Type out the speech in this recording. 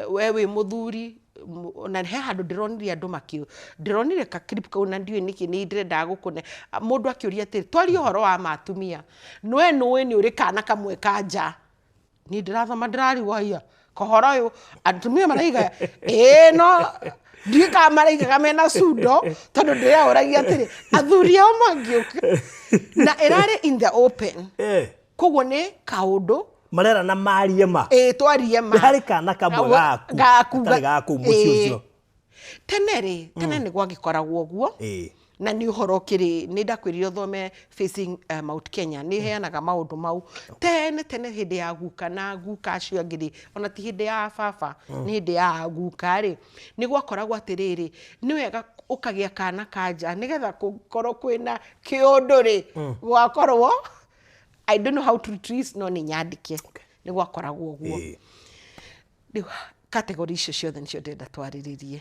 We wĩ mũthuri, na he handũ ndĩronire andũ makĩ, ndĩronire ka clip kau na ndiũĩ nĩkĩ nĩ ndĩrendaga gũkũne. Mũndũ akĩũria atĩrĩ, twarie ũhoro wa ma atumia, we nĩũĩ nĩ ũrĩ kana kamwe ka nja? Niĩ ndĩrathoma ndĩrarigwo, haiya, kohoro ũyũ atumia maraiga ĩĩ, no ndiũĩ kana maraigaga mena cundo, tondũ ndĩreũragia atĩrĩ, athuri ao mangĩũka na ĩrarĩ in the open. Koguo nĩ kaũndũ marera na marie ma. Ĩĩ, twarie ma. Nĩ harĩ kana kamwe gaku gaku gatarĩ gaku mũciĩ ũcio. Tene rĩ, tene nĩ gwagĩkoragwo ũguo. Na nĩ ũhoro ũkĩrĩ, nĩ ndakwĩrire ũthome Facing Mount Kenya, nĩ ĩheanaga maũndũ mau. Tene tene hĩndĩ ya guka na guka acio angĩ rĩ, ona ti hĩndĩ ya baba, nĩ hĩndĩ ya guka rĩ, nĩ gwakoragwo atĩrĩrĩ, nĩ wega ũkagĩa kana ka nja nĩgetha kũngĩkorwo kwĩna kĩũndũ rĩ, gwakorwo, I don't know how to trace, no nĩ nyandĩke, nĩ gwakoragwo ũguo. Rĩu category icio ciothe nĩcio ndĩrenda twarĩrĩrie.